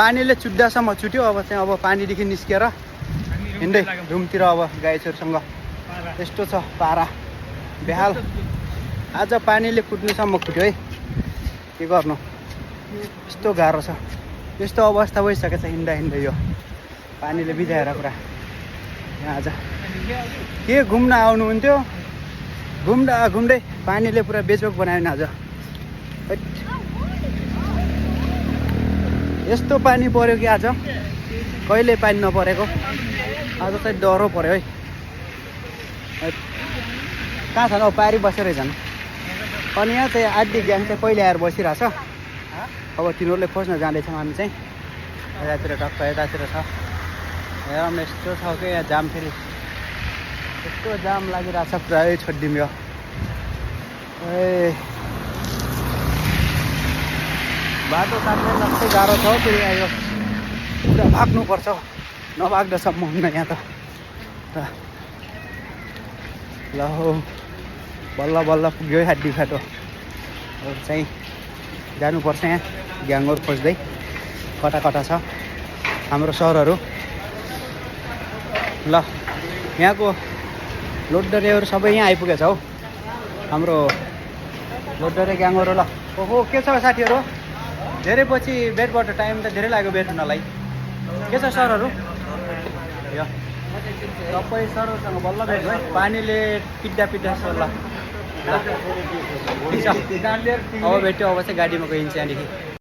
पानीले चुड्दासम्म छुट्यो अब चाहिँ अब पानीदेखि निस्केर हिँड्दै रुमतिर अब गाईचोरसँग यस्तो छ पारा बेहाल आज पानीले कुट्नुसम्म खुट्यो है के गर्नु यस्तो गाह्रो छ यस्तो अवस्था भइसकेको छ हिँड्दा हिँड्दै यो पानीले बिजाएर पुरा यहाँ आज के घुम्न आउनुहुन्थ्यो घुम्दा घुम्दै पानीले पुरा बेचोक बनायो नि आज यस्तो पानी पर्यो कि आज कहिले पानी नपरेको आज चाहिँ डह्रो पर्यो है कहाँ छ न पारी बसेर जानु अनि यहाँ चाहिँ आधी ग्याङ चाहिँ पहिले आएर बसिरहेछ अब तिनीहरूले खोज्न जाँदैछौँ हामी चाहिँ यतातिर टक्क यतातिर छ हेरौँ यस्तो छ कि यहाँ जाम फेरि यस्तो जाम लागिरहेछ पुरै छोडिदिउँ यो ए बाटो काट्ने जस्तै गाह्रो छ फेरि यो पुरा भाग्नुपर्छ नभाग्दासम्म हुन्न यहाँ त ल हो बल्ल बल्ल पुग्यो है हाड्डी फाटो अब चाहिँ जानुपर्छ यहाँ ग्याङहरू खोज्दै कता कता छ हाम्रो सहरहरू ल यहाँको लोडडरेहरू सबै यहाँ आइपुगेछ हौ हाम्रो लोडडरे ग्याङहरू ल ओहो के छ साथीहरू धेरै पछि बेडबाट टाइम त धेरै लाग्यो बेड हुनलाई के छ सरहरू यो सबै सरहरूसँग बल्ल भेट भयो पानीले पिट्दा पिट्दा सर ल अब भेट्यो अब चाहिँ गाडीमा गइन्छ यहाँदेखि